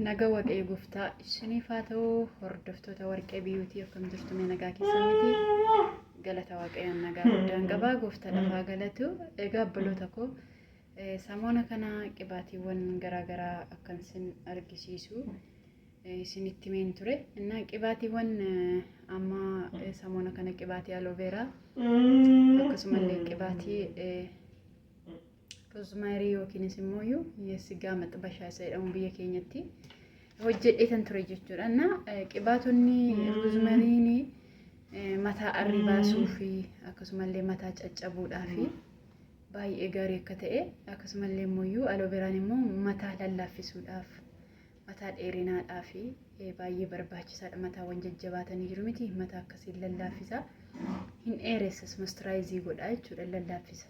Naga Waaqayyo gooftaa isiniif haa ta'u. Hordoftoota Warqee Biyyuutii, akkam jirtu? Mee nagaa keessan miti? Galata Waaqayyoon nagaa guddaan qabaa, gooftaadhaaf haa galatu. Egaa obboloota koo, samoona kana qibaatiiwwan garaagaraa akkan isin argisiisu isinitti himeen ture. Innaa qibaatiiwwan amma samoona kana qibaatii aloveeraa, akkasumallee qibaatii roozmaarii yookiinis immoo sigaa maxxabashaa isa jedhamu biyya keenyatti hojjedheetan ture jechuudha. Na qibaatonni roozmariin mataa arrii baasuu fi akkasumallee mataa caccabuudhaa fi baay'ee gaarii akka ta'e, akkasumallee immoo alooveraan immoo mataa lallaaffisuudhaaf, mataa dheerinaadhaa fi baay'ee barbaachisaadha. Mataawwan jajjabaatanii jiru miti, mataa akkasiin lallaaffisa. Hin dheeressas, moisturize godha jechuudha, lallaaffisa.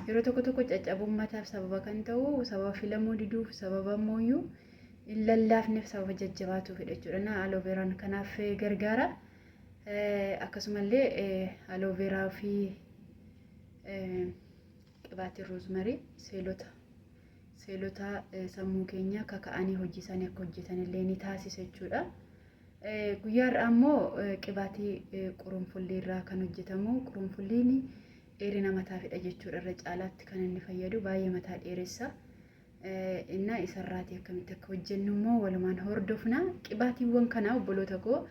Yeroo tokko tokko caccabuun mataaf sababa kan ta'u sababa filamuu diduuf, sababa immoo hin lallaafneef, sababa jajjabaatuufidha jechuudha. Na alooveraan kanaaf gargaara. Akkasumallee alooveraa fi qibaatiin roozmarii seelota sammuu keenya kaka'anii hojii isaanii akka hojjetan illee ni taasisa jechuudha. Guyyaa har'aa immoo qibaatii qurunfullii irraa kan hojjetamu. Qurunfulliin dheerina mataafidha jechuudha, irra caalaatti kan inni fayyadu baay'ee mataa dheeressa. Innaa isarraatii akkamitti akka hojjennu immoo walumaan hordofna. Qibaatiiwwan kana, obboloota koo,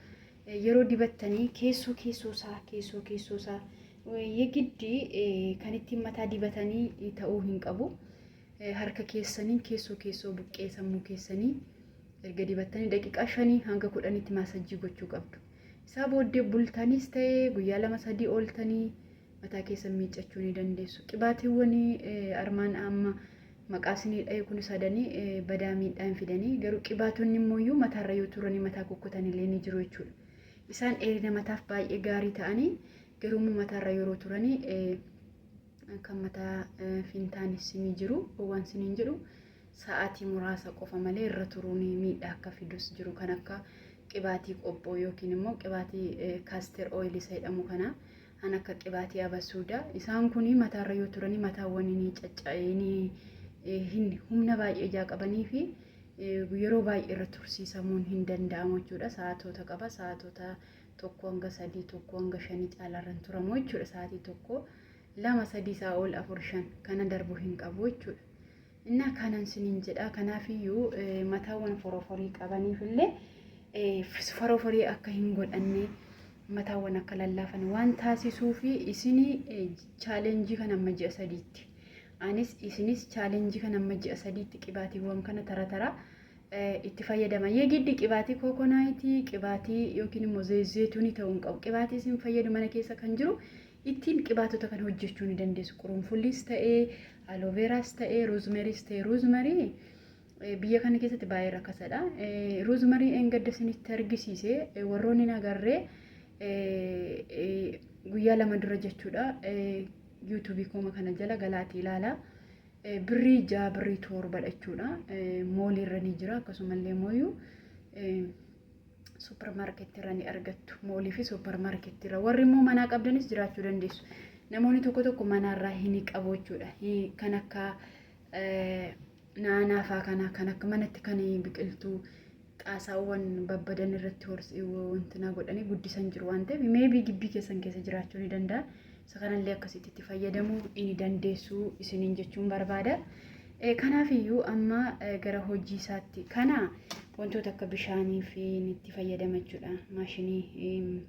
yeroo dibattanii keessoo keessoo isaa yegiddi kan ittiin mataa dibatanii ta'uu hin qabu. Harka keessaniin keessoo keessoo buqqee sammuu keessanii erga dibattanii daqiiqaa 5 hanga 10tti massage gochuu qabdu. Isaa booddee bultanis ta'ee guyyaa 2 3 ooltanii mataa keessan miiccachuu ni dandeessu. Qibaatiiwwan armaan amma maqaa isinii dha'e kun sadanii badaa miidhaa hin fidanii, garuu qibaatonni immoo mataarra yoo turanii mataa kukkutan illee ni jiru jechuudha. Isaan dheerina mataaf baay'ee gaarii ta'anii garuu immoo mataarra yeroo turanii kan mataa fintaanis ni jiru. Waan isiniin jedhu, sa'aatii muraasa qofa malee irra turuun miidhaa akka fidus jiru, kan akka qibaatii qophoo yookiin immoo qibaatii castor oil isa jedhamu kana, kan akka qibaatii abasuudaa. Isaan kun mataarra yoo turanii mataawwan ni cacca'anii hin humna baay'ee ijaa qabanii fi yeroo baay'ee irra tursiisamuun hin danda'amu jechuudha. Sa'aatota qaba. Sa'aatota 1 hanga 3, 1 hanga 5 caalaarra hin turamu jechuudha. Sa'aatii 1, 2, 3, isaa ol 4, 5 kana darbuu hin qabu jechuudha. Innaa kanan siniin jedha. Kanaafiyyuu mataawwan foroforii qabaniif illee foroforii akka hin godhanne, mataawwan akka lallaafan waan taasisuu fi isinii challenge kana amma ji'a 3tti, anis isinis challenge kana amma ji'a 3tti qibaatiiwwan kana tara tara itti fayyadama. Yeegiddi qibaatii coconut, qibaatii yookiin immoo zeetuunii ta'uu hin qabu. Qibaatii isin fayyadu mana keessa kan jiru ittiin qibaatota kan hojjechuu ni dandeessu. Qurunfullis ta'ee, aloveeraas ta'ee, roozmeriis ta'ee, roozmarii biyya kana keessatti baay'ee rakkasadha. Roozmarii eengadda isinitti argisiise, warroonni hin agarree guyyaa 2 dura jechuudha. YouTube kooma kana jala galaatii ilaala. Birrii 6, birrii 7dha jechuudha. Mooliirra ni jira, akkasumallee mooyyuu suuparmaarkeetii irra ni argattu. Moolii fi suuparmaarkeetii irra. Warri immoo manaa qabdanis jiraachuu dandeessu. Namoonni tokko tokko manaarraa hin qabu jechuudha. Kan akka naanaa fa'aa kana, kan akka manatti kan biqiltuu xaasaawwan babbadan irratti wanti godhanii guddisan jiru waan ta'eef, maybe gibbii keessan keessa jiraachuu ni danda'a. Isa kanallee akkasitti itti fayyadamuu ni dandeessu isiniin jechuun barbaada. Kanaaf iyyuu amma gara hojii isaatti kana wantoota akka bishaanii fi itti fayyadama jechuudha. Maashinii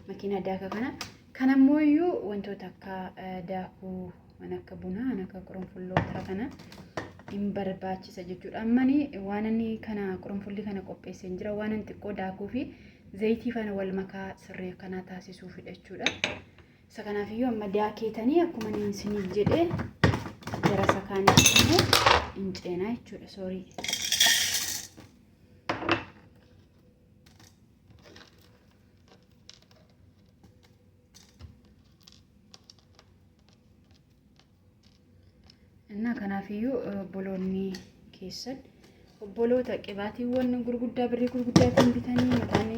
makiina daaka kana. Kanammoo iyyuu wantoota akka daakuu, waan akka bunaa, waan akka qurunfullootaa kana hin barbaachisa jechuudha. Ammani waan inni kana qurunfullii kana qopheessee jira, waan inni xiqqoo daakuu fi zayitii faana wal makaa sirrii akkanaa taasisuufidha jechuudha. Isa kanaafiyyuu amma daakeetanii akkuma inni isiniif jedhee gara isa kaanitti immoo hin ceenaa jechuudha. Sorry. Innaa kanaafiyyuu obboloonni keessan, obboloota qibaatiiwwan gurguddaa birrii gurguddaatiin bitanii mataan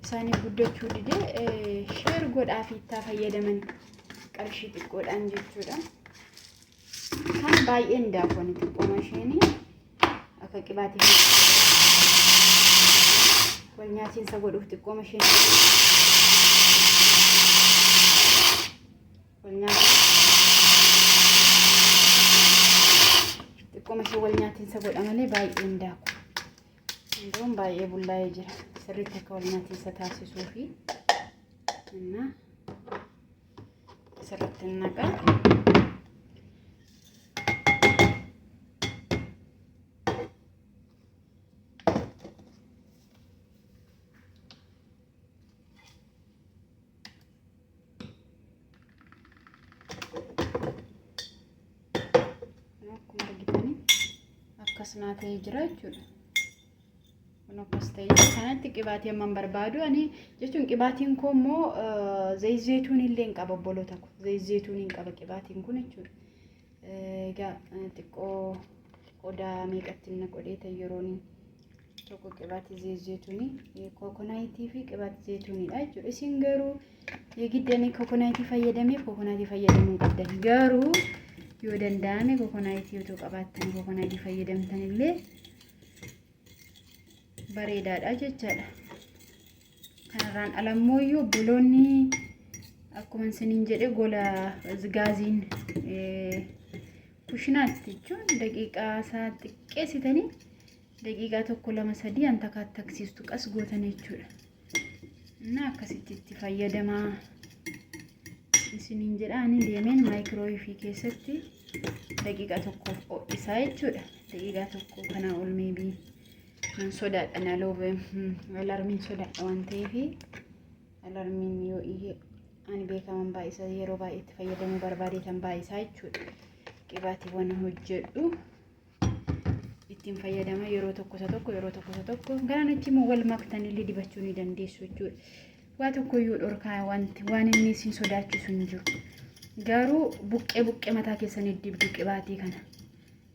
isaanii guddachuu dide, share godhaa fi ittaa fayyadaman qarshii xiqqoodhaan jechuudha. Kan baay'een daakuun xiqqooma isheenii. Akka qibaatii wal nyaatiinsa godhuuf xiqqooma isheen wal nyaata xiqqooma ishee wal nyaatiinsa godha malee baay'ee hin daaku. Indoon baay'ee bullaa'ee jira. Sirriitti akka wal nyaatiinsa taasisuu fi innaa sirriitti naqa. Akkuma argitanii akkas naa ta'ee jira jechuudha. Kun akkas ta'ee jira. Kanatti qibaatii amman barbaadu ani jechuun qibaatiin koo immoo zayit zeetuun illee hin qaba obboloota koo. Zayit zeetuun hin qaba qibaatiin kun jechuudha. Egaa xiqqoo qodaa meeqatti na qodhee ta'e yeroon tokko qibaatii zayit zeetuunii kookonaayitii fi qibaatii zeetuuniidha jechuudha. Isin garuu yegiddanii kookonaayitii fayyadameef kookonaayitii fayyadamuu qabdan. Garuu yoo danda'ame kookonaayitii otoo qabaattan kookonaayitii fayyadamtan illee bareedaadha jechaadha. Kanarraan alammoo obboloonni akkuma isiniin jedhe gola gaaziin kushinaatti jechuun daqiiqaa isaa xiqqeessitanii daqiiqaa tokko lama sadii an takkaatti taksiistu qas gootan jechuudha. Innaa akkasitti itti fayyadamaa isiniin jedha ani deemeen maayikiroowiifii keessatti daqiiqaa tokkoof ho'isaa jechuudha. Daqiiqaa tokko kanaa ol meebii nan sodaadha na loobe alarmiin sodaadha waan ta'eef alarmiin yoo iyye ani beekaman baay'isa yeroo baay'ee itti fayyadamuu barbaadeetan baay'isaa jechuudha. Qibaatiiwwan hojjedhu ittiin fayyadama yeroo tokko isa tokko yeroo tokko isa tokko garaan achi immoo wal maktanillee dibachuu ni dandeessu jechuudha. Waa tokko iyyuu dhorkaa wanti waan inni isin sodaachisu hin jiru. Garuu buqqee buqqee mataa keessanii dibdu qibaatii kana.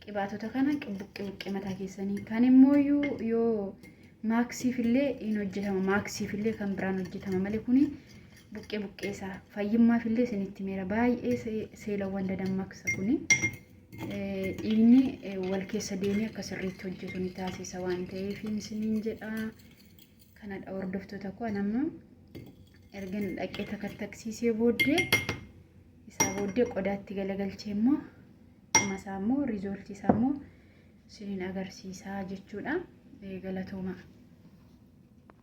Qibaatota kana buqqee buqqee mataa keessanii kan immoo yoo maaksiif illee hin hojjetama maaksiif illee kan biraan hojjetama malee kuni buqqee buqqee isaa fayyummaaf illee isinitti meera baay'ee seelawwan dadammaqsa kuni. Dhiigni wal keessa deemee akka sirriitti hojjetu ni taasisa waan ta'eef isiniin jedha. Kanadha hordoftoota koo anamma ergan dhaqee takattaksiisee booddee isaa booddee qodaatti galagalchee immoo dhuma isaa immoo riizooltii isaa immoo isiniin agarsiisaa jechuudha. Galatooma.